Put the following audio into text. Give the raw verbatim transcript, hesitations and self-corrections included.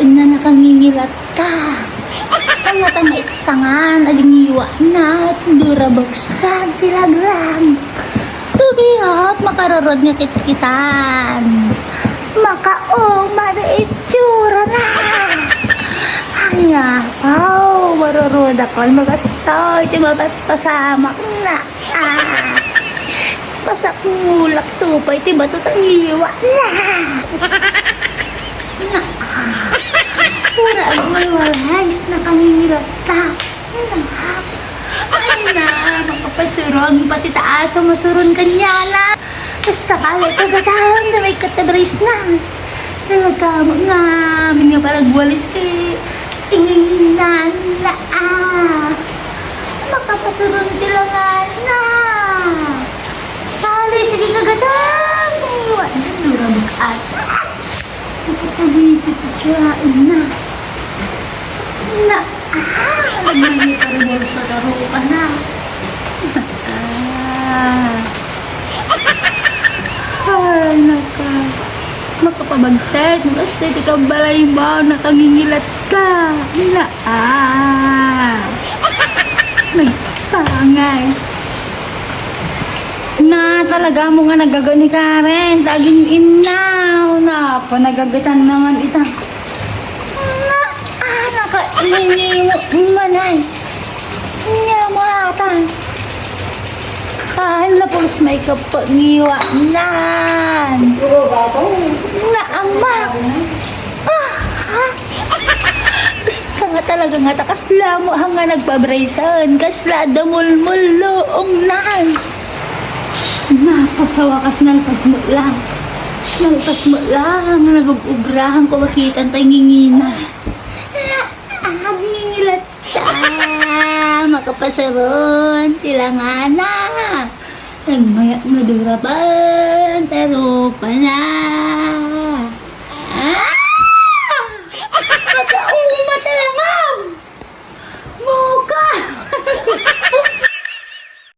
Ania, nakangingilatka. Ania ta maittangan a di ngiwatna, durabagsak ti laglag. Tugiat, makarurod nga kitkitan. Makauma ti itsurana. Ay, apaw, marurudak lang no kasta, iti mapaspasamakna. Ah, pasakngulak to pay ti bato ta ngiwatna. Na, ah, pura agwalwalays, nakangingilatta. Na, ay na, makapasuron pati ta aso masuron kaniana. Kasta pay ti gagatam ta maikkat ti brace na. Talaga, nga amin nga paragwalis ti inginana, ah. Makapasuron ti langana. Kari, sige, gagatam. Ay, wa, durabag ata. Nakatabi si Ticha, ina. Na, ah, nagmay ni Paribol sa karupa na. Ah. Ay, naka. Makapabagtet, basta ti kabalay mo, nakangingilat ka. Na, ah. Nagpangay. Na, talaga mo nga nagaga ni Karen. Daging innaw. Na, panagagatan naman ita. Na, ah, nakainimo manay. Nia mo atan. Ah, napulos may kapangiwanan. Na, ama. Ah, ha? Ka nga talaga nga ta kasla mo, ha, nga nagpabraysan, kasla damulmullo, ungnan. Naku, sa wakas, nalpas mo lang. Nalpas mo lang, nagub-ubrahan ko, makitan tay ngingina. Ah, ngingilat siya. Makapasaron, sila nga na. Nagmayat nga duraban, taro pa na.